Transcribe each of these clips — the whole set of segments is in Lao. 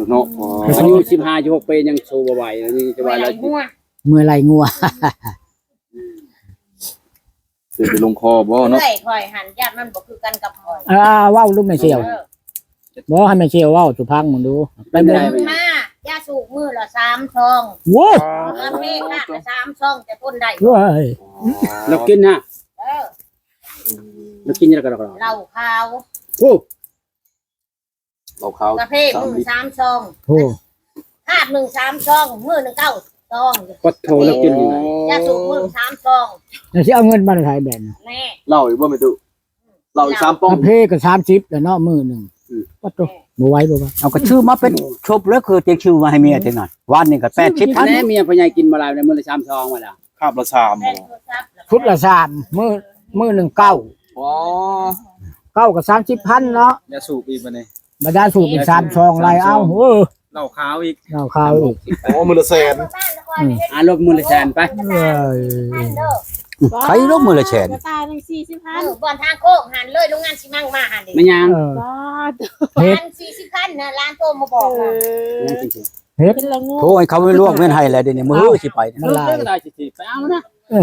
ເນາະ ອາຍຸສິບຫ້າ ສິບຫົກປີຍັງສູ້ບໍ່ໄຫວ ອັນນີ້ຈະວ່າແລ້ວ ເມື່ອໄລ່ງົວ ເມື່ອໄລ່ງົວ ເສືອໄປລົງຄໍບໍ່ເນາະ? ເອື້ອຍຂ້ອຍຫັ້ນ ຢ້ານມັນບໍ່ຄືກັນກັບຂ້ອຍ ອ່າ ເວົ້າລູກແມ່ສ່ຽວ ເອີ ບໍ່ ໃຫ້ແມ່ສ່ຽວເວົ້າສູ່ຟັງເບິ່ງດູ ໄປເບິ່ງ ມາ ຢາສູບມື້ລະສາມຊອງ ໂອ້ ກາເຟຂ້າງລະສາມຊອງ ຈະທົນໄດ້ບໍ່? ໂອ້ຍ ລາວກິນນະ ເອີ ລາວກິນແລ້ວກໍເຫຼົ້າຂາວ ໂອ້ ເຫຼົ້າຂາວ ກາເຟມື້ສາມຊອງ ໂອ້ ຄາບໜຶ່ງສາມຊອງ ມື້ໜຶ່ງເກົ້າຊອງ ປັດໂທ ແລ້ວກິນຢູ່ໃນ ຢາສູບມື້ສາມຊອງ ແລ້ວຊິເອົາເງິນມາໃສແບບນີ້ ແນ່ ເຫຼົ້າອີກບໍ່ແມ່ຕູ້? ເຫຼົ້າອີກສາມປອງ ກາເຟກໍສາມສິບແລ້ວເນາະ ມື້ໜຶ່ງ ອືມ ປັດໂທ ບໍ່ໄຫວບໍ່ໄຫວ ເອົາກໍຊື້ມາເປັນຊຸບແລ້ວ ຄືຈະຊື້ມາໃຫ້ເມຍເທົ່ານັ້ນ ວານນີ້ກໍແປດສິບພັນ ແນ່ ເມຍພໍ່ໃຫຍ່ກິນບໍ່ຫຼາຍ ມື້ລະສາມຊອງວ່າລະ ຄາບລະສາມບໍ່? ຊຸດລະສາມ ມື້ ມື້ໜຶ່ງເກົ້າ ອໍ ເກົ້າກໍສາມສິບພັນເນາະ ຢາສູບອີກບັດນີ້ ບັດຢາສູບອີກສາມຊອງໄລ່ ເອົາ ເອີ ເຫຼົ້າຂາວອີກ ເຫຼົ້າຂາວອີກ ໂອ້ ມື້ລະແສນ ອືມ ອ່າ ລົບມື້ລະແສນໄປ ເອີຍ ໃຜລົບມື້ລະແສນ ກະຕ່າໜຶ່ງສີ່ສິບພັນ ເອີ ບ່ອນທາງໂຄ້ງຫັ້ນເລີຍ ໂຮງງານຊີມັງມາຫັ້ນເດ້ ແມ່ນຫຍັງ? ເອີ ເຮັດ ສີ່ສິບພັນນະ ຫຼານໂທມາບອກ ເອີ ເຮັດ ເຮັດລະໂງກ ໂທໃຫ້ເຂົາລວກເງິນໃຫ້ແລ້ວ ດຽວນີ້ມື້ ເອົ້າ ຊິໄປ ມັນຫຼາຍ ໄປເອົານະ ເອີ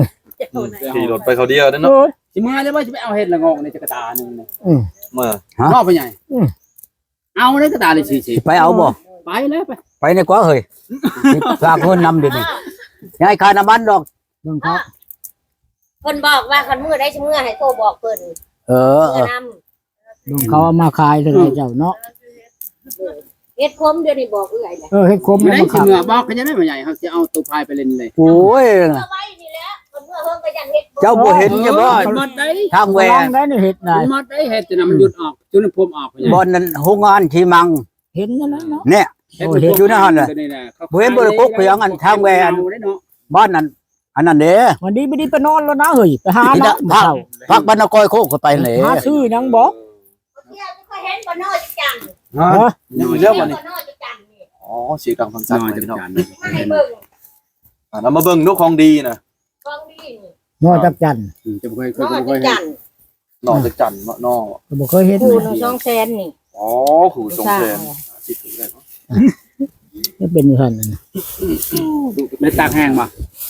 ຂີ່ລົດໄປເຂົາດຽວເດ້ເນາະ ໂອ້ຍ ຊິມາແລ້ວບໍ່ ຊິໄປເອົາເຫັດລະໂງກໃນຈັກກະຕາໜຶ່ງນີ້ ອືມ ເມື່ອ ຮະ ເນາະ ພໍ່ໃຫຍ່ ອືມ ເອົາເດ້ກະຕານີ້ ຊິ ຊິໄປເອົາບໍ່? ໄປແລ້ວ ໄປ ໄປນີ້ກວ່າເຮີ້ຍ ຊິຝາກເງິນນຳດຽວນີ້ ໃຫ້ຄ່ານ້ຳມັນດອກ ເບິ່ງເຂົາ ເພິ່ນບອກວ່າຄັນມື້ໃດຊິເມືອໃຫ້ໂທບອກເພິ່ນ ເອີ ເອີ ເມືອນຳ ເບິ່ງເຂົາເອົາມາຂາຍເທື່ອໃດເຈົ້າເນາະ ເຫັດຂົມດຽວນີ້ບອກເອື້ອຍແຫຼະ ເອີ ເຫັດຂົມ ມື້ໃດຊິເມືອບອກເຂົາຈະໄດ້ ພໍ່ໃຫຍ່ ເຮົາຊິເອົາໂຕພາຍໄປຫຼິ້ນເລີຍ ໂອ້ຍ ເມືອໄວນີ້ແຫຼະ ເພິ່ນເມືອເຮີງກໍຢ້ານເຫັດ ເຈົ້າບໍ່ເຫັນ ເອີ ຢູ່ບໍ່ ມັນມັດໄດ໋ ທາງແຫວ ມັນມັດໄດ໋ ເຫັດຈັ່ງນັ້ນມັນຢຸດອອກ ຈຸນພົມອອກ ບ່ອນນັ້ນໂຮງງານທີ່ມັງ ເຫັນນັ້ນແຫຼະເນາະ ແນ່ ເຫັນຢູ່ໃນຫັ້ນແຫຼະ ບໍ່ເຫັນບໍ່ໄດ້ກົກເຂົາຫຍັງ ອັນທາງແວ່ ເອົາເດ້ເນາະ ບ້ານນັ້ນ ອັນນັ້ນເດ້ ມັນດີບໍ່ດີໄປນອນແລ້ວນະເຮີ້ຍ ໄປຫານະ ພັກ ພັກບ້ານນາກອຍໂຄກເຂົາໄປແຫຼະ ຫາຊື້ຫຍັງບໍ່? ເອີ ເຫັນບໍ່ນ້ອຍຈັກຈັ່ງ ຮະ ນີ້ເລື່ອງວ່ານີ້ ນ້ອຍຈັກຈັ່ງນີ້ ອໍ ສຽງດັງຟັງຊັດ ນ້ອຍຈັກຈັ່ງ ມາໃຫ້ເບິ່ງ ອ່າ ນຳມາເບິ່ງເນາະ ຂອງດີນະ ຂອງດີນີ້ ນ້ອຍຈັກຈັ່ງ ອືມ ຈະບໍ່ເຄີຍ ນ້ອຍຈັກຈັ່ງ ໜໍ່ຈັກຈັ່ງເນາະ ໜໍ່ ກໍບໍ່ເຄີຍເຫັນ ຄູ່ໜຶ່ງສອງແສນນີ້ ອໍ ຄູ່ສອງແສນ ຈະເປັນຈັ່ງຊັ້ນ ໄດ້ຕາກແຫ້ງບໍ່?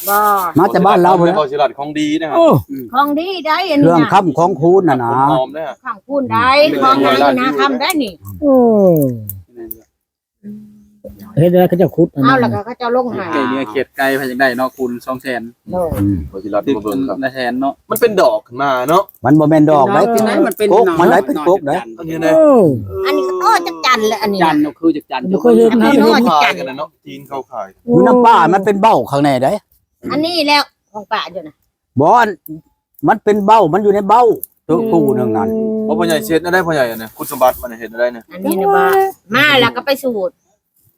ບໍ່ ມາແຕ່ບ້ານລາວພຸ້ນແຫຼະ ເຂົາຊິລັດຂອງດີນະ ໂອ້ ຂອງດີໄດ໋ ອັນນີ້ນະ ເຄື່ອງຄ້ຳຂອງຄູນຫັ້ນນະ ຂອງຄູນໄດ໋ ຂອງຫາເງິນຫາຄຳໄດ໋ນີ້ ໂອ້ ເຮັດແລ້ວເຂົາເຈົ້າຂຸດ ເອົາແລ້ວກໍເຂົາເຈົ້າລົງໃຫ້ ໄກ່ເນື້ອເຂດໄກ່ ໃຜຢາກໄດ້ເນາະ ຄູນສອງແສນ ໂດຍ ອືມ ເຂົາຊິລັດມາເບິ່ງຄັບ ລະແສນເນາະ ມັນເປັນດອກຂຶ້ນມາເນາະ ມັນບໍ່ແມ່ນດອກໄດ໋ ເປັນກົກ ມັນໄດ້ເປັນກົກໄດ໋ ອັນນີ້ນະ ເອີ ອັນນີ້ກໍ ອໍ ຈັກຈັ່ນແຫຼະ ອັນນີ້ນະ ຈັນກໍຄືຈັກຈັ່ນ ບໍ່ເຄີຍເຫັນ ເຂົາຂາຍກັນນະເນາະ ຈີນເຂົາຂາຍ ຢູ່ນຳປ່າ ມັນເປັນເບົ້າຂ້າງໃນໃດ໋ ອັນນີ້ແຫຼະຂອງປ່າຢູ່ນະ ບໍ່ ອັນ ມັນເປັນເບົ້າ ມັນຢູ່ໃນເບົ້າ ໂຕ ອືມ ຄູ່ໜຶ່ງນັ້ນ ພໍ່ໃຫຍ່ເຮັດແນວໃດ ພໍ່ໃຫຍ່ ອັນນີ້ ຄຸນສົມບັດມັນເຮັດແນວໃດນີ້ ອັນນີ້ນະວ່າ ມາແລ້ວກໍໄປສູດ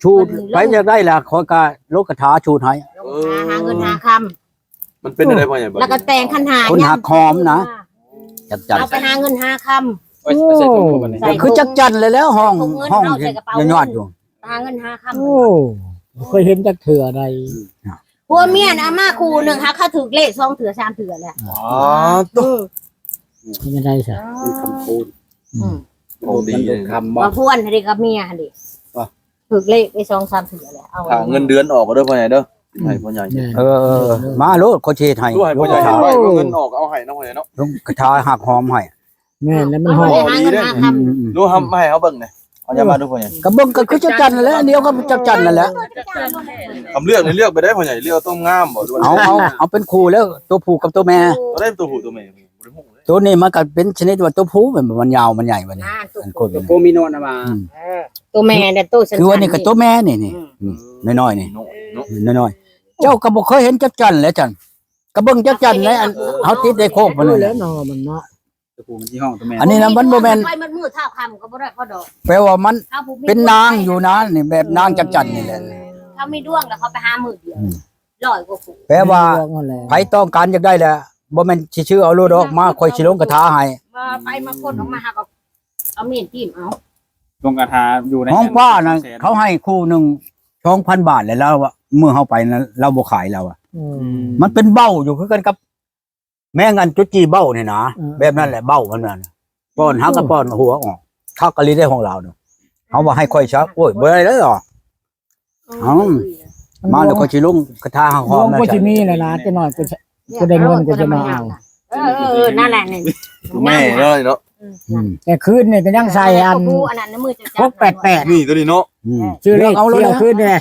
ສູດ ໄປຢາກໄດ້ລະ ຂ້ອຍກໍລົງຄາຖາສູດໃຫ້ ເອີ ຫາເງິນຫາຄຳ ມັນເປັນແນວໃດ ພໍ່ໃຫຍ່ ບັດນີ້ ແລ້ວກໍແຕ່ງຂັນຫ້າ ຄົນຮັກຫອມນະ ຈັກຈັ່ນ ເອົາໄປຫາເງິນຫາຄຳ ໂອ້ ຄືຈັກຈັ່ນແລ້ວ ຫ້ອງ ຫ້ອງຍອດຢູ່ ຫາເງິນຫາຄຳ ໂອ້ ບໍ່ເຄີຍເຫັນຈັກເທື່ອໃດ ຜົວເມຍນະ ເອົາມາຄູ່ໜຶ່ງ ຫາກເຂົາຖືກເລກສອງເທື່ອສາມເທື່ອແລ້ວ ອໍ ເອີ ເປັນຈັ່ງໃດຊະ ເປັນຄຳຄູນ ອືມ ຂອງດີ ຄຳບໍ່ ມາພວນໃຫ້ເດ້ກັບເມຍຫັ້ນເດ້ ຖືກເລກໄດ້ສອງສາມເທື່ອແລ້ວ ເອົາ ຖ້າເງິນເດືອນອອກເດີພໍ່ໃຫຍ່ເດີ ໃຫ້ພໍ່ໃຫຍ່ ແມ່ນ ເອີ ມາໂລດ ຂໍເຮັດໃຫ້ ໃຫ້ພໍ່ໃຫຍ່ ເອົາເງິນອອກເອົາໃຫ້ເນາະ ພໍ່ໃຫຍ່ເນາະ ລົງຄາຖາຮັກຫອມໃຫ້ ແມ່ນແລ້ວ ມັນຮອດ ເອົາໄປຫາເງິນຫາຄຳ ອືມໆໆ ດູເຮົາມາໃຫ້ເຮົາເບິ່ງແດ່ ເອົາຍາມາດູພໍ່ໃຫຍ່ ກໍເບິ່ງກໍຄືຈັກຈັ່ນແຫຼະ ດຽວກັບຈັກຈັ່ນນັ້ນແຫຼະ ຄຳເລືອກນີ້ເລືອກໄປໄດ້ພໍ່ໃຫຍ່ ເລືອກເອົາຕົວງາມບໍ່ ຫຼືວ່າ ເອົາ ເອົາ ເອົາເປັນຄູ່ແລ້ວ ຕົວຜູ້ກັບຕົວແມ່ ຕົວໃດຕົວຜູ້ຕົວແມ່ ບໍ່ໄດ້ຮູ້ເລີຍ ຕົວນີ້ມັນກໍເປັນຊະນິດວ່າຕົວຜູ້ ມັນ ມັນຍາວ ມັນໃຫຍ່ ບັດນີ້ ອ່າ ອັນກົດ ຕົວຜູ້ມີໜວດນະວ່າ ອືມ ເອີ ຕົວແມ່ນະ ໂຕຊັ້ນໆ ຄືວ່ານີ້ກໍຕົວແມ່ນີ້ ນີ້ ອືມ ອືມ ນ້ອຍໆນີ້ ນ້ອຍໆ ເຈົ້າກໍບໍ່ເຄີຍເຫັນຈັກຈັ່ນແຫຼະຈັ່ນ ກໍເບິ່ງຈັກຈັ່ນໃນອັນເຮົາຕິດໃນໂຄກພຸ້ນແຫຼະເນາະ ມັນເນາະ ຕົວຜູ້ມັນຊິຮ້ອງຕົວແມ່ ອັນນີ້ນະ ມັນບໍ່ແມ່ນ ໄປມັນມື້ທ້າວຄ່ຳກໍບໍ່ໄດ້ພໍດອກ ແປວ່າມັນເປັນນາງຢູ່ນະ ນີ້ແບບນາງຈັກຈັ່ນນີ້ແຫຼະ ເຂົາມີດວງແລ້ວເຂົາໄປຫາມື້ດຽວ ອືມ ຮ້ອຍກວ່າຜູ້ ແປວ່າໃຜຕ້ອງການຢາກໄດ້ແຫຼະ ບໍ່ແມ່ນຊິຊື້ເອົາໂລດດອກ ມາຂ້ອຍຊິລົງຄາຖາໃຫ້ ມາໄປມາຄົນອອກມາ ຫາກໍເອົາມີດຖິ້ມເອົາ ລົງຄາຖາຢູ່ໃນຫ້ອງປ້ານະ ເຂົາໃຫ້ຄູ່ໜຶ່ງສອງພັນບາດແຫຼະ ລາວວ່າ ມື້ເຮົາໄປນະ ລາວບໍ່ຂາຍ ລາວວ່າ ອືມ ມັນເປັນເບົ້າຢູ່ຄືກັນກັບ ແມງອັນຈຸດຈີ່ເບົ້ານີ້ນະ ເອີ ແບບນັ້ນແຫຼະ ເບົ້າມັນນັ້ນ ປ້ອນຫາກໍປ້ອນຫົວອອກ ຄັກອີ່ຫຼີໄດ໋ຂອງລາວນະ ເຮົາວ່າໃຫ້ຂ້ອຍຊະ ໂອ້ຍ ບໍ່ໄດ້ເດີ. ເອົ້າ ມາແລ້ວຂ້ອຍຊິລົງຄາຖາຫາຄວາມ ດວງກໍຊິມີແຫຼະລະ ຈັກໜ້ອຍກໍຈະ ກໍໄດ້ເງິນກໍຈະມາເອົາ. ເອີ ເອີ ເອີ ນັ້ນແຫຼະ ນີ້ ແມ່ເນາະ ອືມ ແຕ່ຄືນນີ້ກໍຍັງໃສ່ອັນ ອັນນັ້ນ ຫົກແປດແປດ ນີ້ຕົວນີ້ເນາະ ອືມ ຊື່ເລກ ເອົາແລ້ວ ຄືນນີ້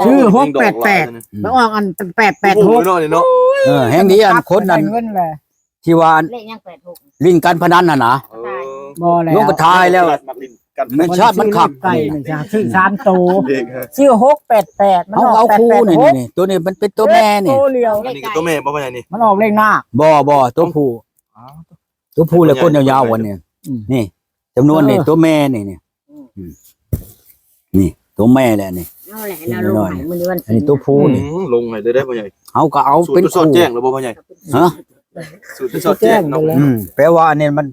ຊື່ຫົກແປດແປດ ອືມ ແລ້ວອອກອັນແປດແປດຫົກ ເນາະ ນີ້ເນາະ ເອີ ແຮງດີອັນຄົນນັ້ນ ເງິນແຫຼະ ທີ່ວ່າຫຼິ້ນການພະນັນຫັ້ນນະ ເອີ ບໍ່ແລ້ວ ລົງກະຖາແລ້ວ ແມ່ນຊາດມັນຄັກ ຊື້ເລກໄກ່ ແມ່ນຊາດ ຊື້ສາມໂຕ ຊື້ຫົກແປດແປດ ມັນອອກ ເອົາຄູ່ນີ້ ແປດແປດຫົກ ນີ້ ໂຕນີ້ມັນເປັນໂຕແມ່ນີ້ ໂຕດຽວ ອັນນີ້ກໍໂຕແມ່ບໍ່ ພໍ່ໃຫຍ່ນີ້ ມັນອອກເລກນາກ ບໍ່ ບໍ່ ໂຕຜູ້ ອໍ ໂຕຜູ້ແຫຼະ ກົ້ນຍາວໆ ອັນນີ້ ອືມ ນີ້ ຈຳນວນນີ້ ເອີ ໂຕແມ່ນີ້ ນີ້ ອືມ ນີ້ໂຕແມ່ແຫຼະນີ້ ເອົາແຫຼະ ລາວລົງໃຫ້ມື້ວັນ ອັນນີ້ໂຕຜູ້ນີ້ ອືມ ລົງໃຫ້ໄດ້ ພໍ່ໃຫຍ່ ເຮົາກໍເອົາເປັນຄູ່ ສູດສອດແຈ້ງແລ້ວບໍ່ ພໍ່ໃຫຍ່ ຮະ ສູດສອດແຈ້ງເນາະ ອືມ ແປວ່າອັນນີ້ມັນ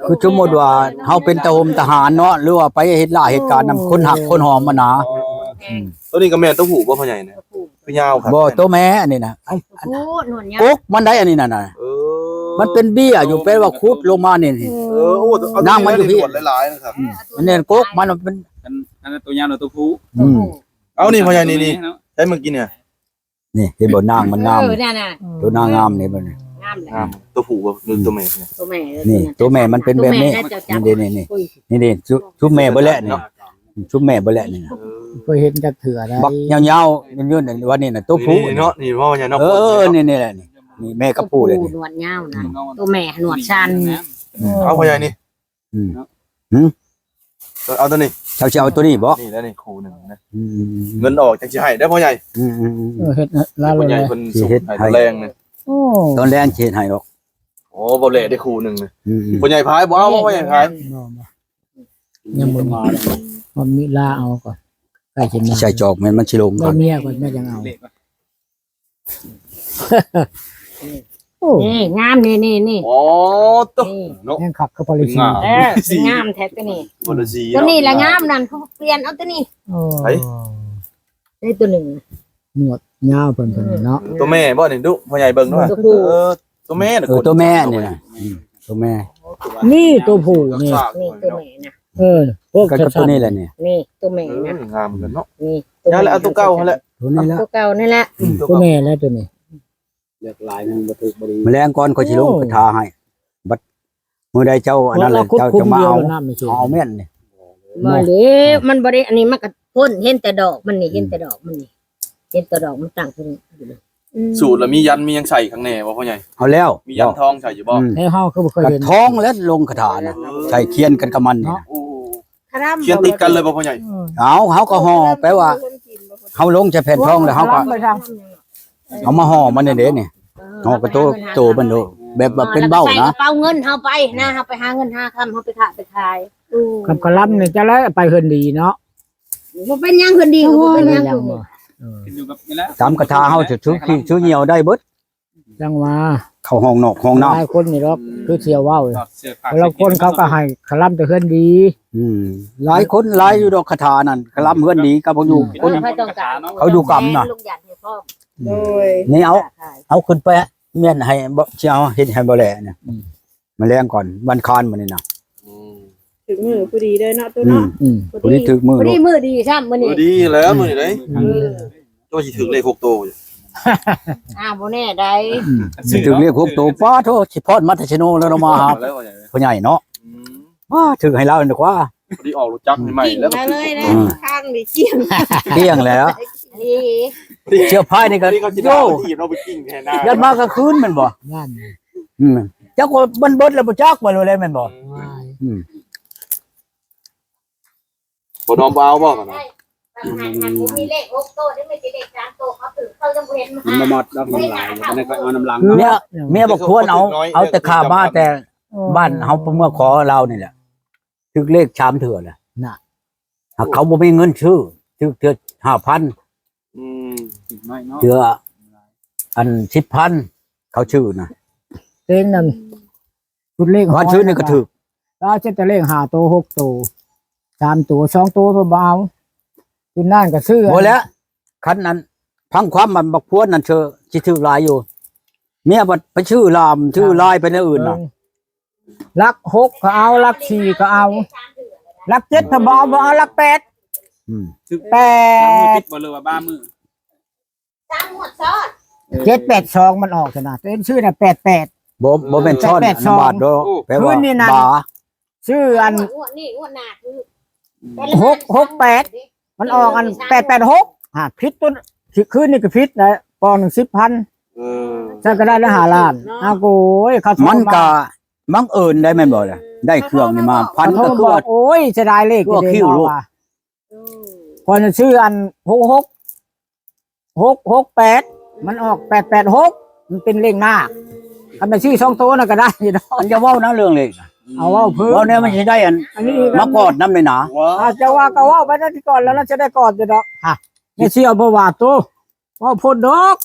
ຄືສົມມຸດວ່າເຮົາເປັນທະຫົມທະຫານເນາະ ຫຼືວ່າໄປເຮັດລາເຮັດການນຳຄົນຮັກຄົນຫອມຫັ້ນນະ ອືມ ໂຕນີ້ກໍແມ່ນໂຕຜູ້ບໍ່ ພໍ່ໃຫຍ່ນະ ຄືຍາວຄັກ ບໍ່ ໂຕແມ່ອັນນີ້ນະ ໂອ້ ໜວດຍາວ ກົກມັນໄດ໋ ອັນນີ້ນະ ເອີ ມັນເປັນເບ້ຍຢູ່ ແປວ່າຂຸດລົງມານີ້ ເອີ ໂອ້ ນາງມັນຢູ່ພີ້ ຫຼາຍໆ ນະຄັບ ອືມ ອັນນີ້ກົກມັນເປັນ ອັນ ອັນນັ້ນໂຕຍາວ ໂຕຜູ້ ອືມ ເອົານີ້ພໍ່ໃຫຍ່ນີ້ ນີ້ ໃຊ້ມື້ກີ້ນີ້ ນີ້ເຫັນບໍ່ ນາງມັນງາມ ເອີ ນັ້ນນະ ໂຕນາງງາມນີ້ ເບິ່ງນີ້ ງາມແຫຼະ ງາມ ໂຕຜູ້ບໍ່ ຫຼືໂຕແມ່ ໂຕແມ່ ນີ້ ໂຕແມ່ມັນເປັນແບບນີ້ ໂຕແມ່ນະ ນີ້ເດ້ ນີ້ ນີ້ ນີ້ເດ້ ຊຸມແມ່ເບິດແຫຼະນີ້ ຊຸມແມ່ເບິດແຫຼະນີ້ນະ ເອີ ບໍ່ເຫັນຈັກເທື່ອໄດ໋ ບັກຍາວໆ ຍືນໆ ອັນນີ້ນະ ໂຕຜູ້ນີ້ເນາະ ນີ້ເວົ້າຫຍັງເນາະ ເອີ ນີ້ ນີ້ແຫຼະນີ້ ນີ້ແມ່ກັບຜູ້ເລີຍນີ້ ໜວດຍາວນະ ອືມ ໂຕແມ່ໜວດສັ້ນ ອືມ ເອົາພໍ່ໃຫຍ່ນີ້ ອືມ ເນາະ ຫືມ ເອີ ເອົາຕົວນີ້ ເຈົ້າຊິເອົາຕົວນີ້ບໍ່? ນີ້ແຫຼະນີ້ຄູ່ໜຶ່ງນະ ອືມ ເງິນອອກຈັ່ງຊິໃຫ້ເດີພໍ່ໃຫຍ່ ອືມ ອືມ ອືມ ເອີ ເຮັດລາວ ພໍ່ໃຫຍ່ເພິ່ນ ຊິເຮັດໃຫ້ ໃຫ້ຕອນແລງນະ ໂອ້ ຕອນແລງຊິເຮັດໃຫ້ດອກ ໂອ້ ບໍ່ແລະໄດ້ຄູ່ໜຶ່ງນະ ອືມ ອືມ ພໍ່ໃຫຍ່ພາຍບໍ່ເອົາ ພໍ່ໃຫຍ່ພາຍ ບໍ່ ບໍ່ ຍັງບໍ່ມາ ບໍ່ມີລາເອົາກ່ອນ ໃກ້ຊິມາ ໃສ່ຈອກແມ່ນມັນຊິລົງກ່ອນ ໄດ້ເມຍກ່ອນແມ່ນຈັ່ງເອົາ ໂອ້ ນີ້ງາມ ນີ້ ນີ້ ນີ້ ອໍ ໂຕ ນີ້ ເນາະ ຍັງຄັກຄືພໍລິຊີ ງາມ ເອີ ງາມແທ້ຕົວນີ້ ພໍລິຊີ ຕົວນີ້ລະງາມ ນັ້ນ ເຂົາປ່ຽນເອົາຕົວນີ້ ໂອ້ ໄປ ນີ້ຕົວໜຶ່ງ ໜວດຍາວເພິ່ນ ເພິ່ນເນາະ ຕົວແມ່ບໍ່ນີ້ດຸ ພໍ່ໃຫຍ່ເບິ່ງດູ ຕົວຜູ້ ເອີ ຕົວແມ່ນະ ເອີ ຕົວແມ່ນີ້ນະ ອືມ ຕົວແມ່ ນີ້ຕົວຜູ້ນີ້ ນີ້ຕົວແມ່ນະ ເອີ ພວກ ກໍຕົວນີ້ແຫຼະນີ້ ນີ້ຕົວແມ່ນະ ເອີ ງາມກັນເນາະ ນີ້ ນີ້ແຫຼະ ເອົາຕົວເກົ່າຫັ້ນແຫຼະ ຕົວນີ້ແຫຼະ ຕົວເກົ່ານີ້ແຫຼະ ອືມ ຕົວແມ່ແຫຼະຕົວນີ້ ເລືອກຫຼາຍມັນບໍ່ຖືກບໍ່ດີ ມື້ແລງກ່ອນຂ້ອຍຊິລົງ ໂອ້ ຄາຖາໃຫ້ ບັດມື້ໃດເຈົ້າອັນນັ້ນແຫຼະ ເຈົ້າຈະມາເອົາ ເອົາແມ່ນນີ້ ບໍ່ເລີຍ ມັນບໍ່ໄດ້ ອັນນີ້ມັນກໍພົ້ນ ເຫັນແຕ່ດອກມັນນີ້ ອືມ ເຫັນແຕ່ດອກມັນນີ້ ເຫັນແຕ່ດອກມັນຕັ້ງຂຶ້ນຢູ່ນີ້ ອືມ ສູດລະມີຢັນມີຫຍັງໃສ່ຂ້າງໃນບໍ່ພໍ່ໃຫຍ່? ເອົາແລ້ວ ມີຢັນທອງໃສ່ຢູ່ບໍ່? ອືມ ແລ້ວເຮົາຄືບໍ່ເຄີຍເຫັນ ກະທອງແລະລົງຄາຖານະ ເອີ ໃສ່ຄຽນກັນກັບມັນນີ້ນະ ໂອ້ ຄຽນຕິດກັນເລີຍບໍ່ພໍ່ໃຫຍ່? ເອີ ເອົາ ເຮົາກໍຫໍ່ ແປວ່າເຮົາລົງໃສ່ແຜ່ນທອງແລ້ວເຮົາກໍ ເອົາມາຫໍ່ມັນເດ້ນີ້ ເອີ ຫໍ່ກະໂຕ ໂຕມັນໂດ ແບບວ່າເປັນເບົ້ານະ ເອົາໃສ່ກະເປົາເງິນເຮົາໄປນະ ເຮົາໄປຫາເງິນຫາຄຳ ເຮົາໄປຄ້າໄປຂາຍ ອືມ ຄຳກະລຳນີ້ຈະໄດ້ໄປເຮືອນດີເນາະ ບໍ່ເປັນຫຍັງ ເຮືອນດີກໍບໍ່ເປັນຫຍັງ ເອີ ບໍ່ເປັນຫຍັງ ເອີ ຕາມກະທາເຮົາຈະຊື້ຂີ້ຊື້ຍ່ຽວໄດ້ເບິດ ຈັ່ງວ່າ ເຂົ້າຫ້ອງນອກຫ້ອງນ້ຳ ຫຼາຍຄົນນີ້ດອກ ອືມ ຄືເສຍເວົ້າ ແຕ່ລະຄົນເຂົາກໍໃຫ້ຄະລຳແຕ່ເຮືອນດີ ອືມ ຫຼາຍຄົນຫຼາຍຢູ່ດອກຄາຖານັ້ນ ຄະລຳເຮືອນດີກັບບໍ່ຢູ່ ອືມ ຄົນ ໃຜຕ້ອງການ ເຂົາຢູ່ກຳນະ ແມ່ນ ລຸງຢາກເຮັດພ້ອມ ອືມ ໂດຍ ນີ້ເອົາ ເອົາຂຶ້ນໄປ ແມ່ນໃຫ້ບໍ່ ຊິເອົາເຮັດໃຫ້ບໍ່ແລະນະ ອືມ ມາແລງກ່ອນ ວັນຄານມື້ນີ້ນະ ອືມ ຖືກມື້ພໍດີເລີຍເນາະ ຕູ້ເນາະ ອືມ ພໍດີຖືກມື້ ພໍດີມື້ດີຊ້ຳມື້ນີ້ ມື້ດີແລ້ວມື້ນີ້ເດ້ ອືມ ເອີ ເຈົ້າຊິຖືກເລກຫົກໂຕຢູ່ ອ້າວ ບໍ່ແນ່ໃດ ອືມ ຊິຖືກເລກຫົກໂຕ ປ້າໂທ ຊິພອດມາແຕ່ເຊໂນແລ້ວເນາະ ມາຫາພໍ່ໃຫຍ່ເນາະ ອືມ ວ້າ ຖືກໃຫ້ລາວນີ້ກວ່າ ພໍດີອອກລົດຈັກໃໝ່ໆ ແລ້ວກໍຖືກ ອືມ ທາງນີ້ກ້ຽງ ກ້ຽງແລ້ວ ນີ້ ເສື້ອຜ້ານີ້ກໍ ນີ້ເຂົາຊິ ໂອ້ ເອົາໄປກິນເນາະ ໄປກິນແທນນະ ຢ້ານມາກາງຄືນແມ່ນບໍ່? ຢ້ານ ອືມ ຈັກວ່າມັນເບິດແລ້ວບໍ່ຈັກວ່າແລ້ວແມ່ນບໍ່? ອືມ ອືມ ບໍ່ນອມບໍ່ເອົາບໍ່ກັນນະ? ມັນບໍ່ມີເລກຫົກໂຕ ໄດ້ມີແຕ່ເລກສາມໂຕ ເຂົາຖືກ ເຂົາຍັງບໍ່ເຫັນ ມັນບໍ່ໝົດດອກ ມັນຫຼາຍ ອັນນັ້ນກໍເອົານຳຫຼັງ ເມຍ ເມຍບັກພວນເອົາ ເອົາແຕ່ຂ້າມາແຕ່ ເອີ ບ້ານເຮົາ ໄປເມືອງຂໍລາວນີ້ແຫຼະ ຖືກເລກສາມເທື່ອແຫຼະນະ ຫາກເຂົາບໍ່ມີເງິນຊື້ ຖືກເທື່ອຫ້າພັນ ອືມ ເທື່ອອັນສິບພັນ ເຂົາຊື້ນະ ເຕັງນັ້ນ ຊຸດເລກ ວັນຊື້ນີ້ກໍຖືກ ລາວເຈັດແຕ່ເລກຫ້າໂຕຫົກໂຕ ສາມໂຕ ສອງໂຕເພິ່ນບໍ່ເອົາ ຊຸດນັ້ນກໍຊື້ ບໍ່ແລ້ວ ຄັນນັ້ນ ຟັງຄວາມມັນບັກພວນນັ້ນເຊີ ຊິຖືກຫຼາຍຢູ່ ເມຍບັດໄປຊື້ລາມ ຊື້ລາຍໄປແນວອື່ນນະ ຫຼັກຫົກກໍເອົາ ຫຼັກສີ່ກໍເອົາ ຫຼັກເຈັດ ເພິ່ນບໍ່ເອົາ ບໍ່ເອົາຫຼັກແປດ ອືມ ຖືກ ແປດ ສາມມື້ຕິດບໍ່ ຫຼືວ່າບາງມື້? ສາມງວດຊ້ອນ ເຈັດແປດສອງ ມັນອອກຊະນະ ຕົວເອງຊື້ນະ ແປດແປດ ບໍ່ ບໍ່ແມ່ນຊ້ອນ ແປດແປດສອງ ອັນນະ ບາດດອກ ໂອ້ ແປວ່າ ຄືນີ້ນະ ບາ ຊື້ອັນ ງວດ ງວດນີ້ ງວດໜ້າຄື ຫົກຫົກແປດ ມັນອອກອັນ ເອີ ແປດແປດຫົກ ຫາ ຜິດຕົວ ຄືນີ້ກໍຜິດນະ ປອງໜຶ່ງສິບພັນ ເອີ ຊັ້ນກໍໄດ້ລະຫ້າລ້ານ ເນາະ ອ້າວ ໂອ້ຍ ເຂົາໂທ ມັນ ມາ ກໍບັງເອີນໄດ້ແມ່ນບໍ່ລະ ໄດ້ເຄື່ອງນີ້ມາ ເຂົາໂທມາ ພັນກໍຄືວ່າ ໂອ້ຍ ເສຍດາຍເລກ ຄືວ່າຄິວໂລດ ວ່າ ອືມ ຂ້ອຍນະຊື້ອັນ ຫົກຫົກ ຫົກຫົກແປດ ມັນອອກ ແປດແປດຫົກ ມັນເປັນເລກໜ້າ ຄັນໄປຊື້ສອງໂຕນັ້ນກໍໄດ້ຢູ່ດອກ ອັນຈະເວົ້ານະເລື່ອງເລກນະ ເອົາເວົ້າເພີ່ມ ເວົ້າແນວມັນຊິໄດ້ອັນ ອັນນີ້ ມາກອດນຳນີ້ນະ ອາ ເຈົ້າວ່າກໍເວົ້າໄປນະ ທີ່ກອດແລ້ວນະ ຈະໄດ້ກອດຢູ່ດອກ ຮະ ແມ່ເຊື່ອບໍ່ວ່າໂຕ ເວົ້າໂພດດອກ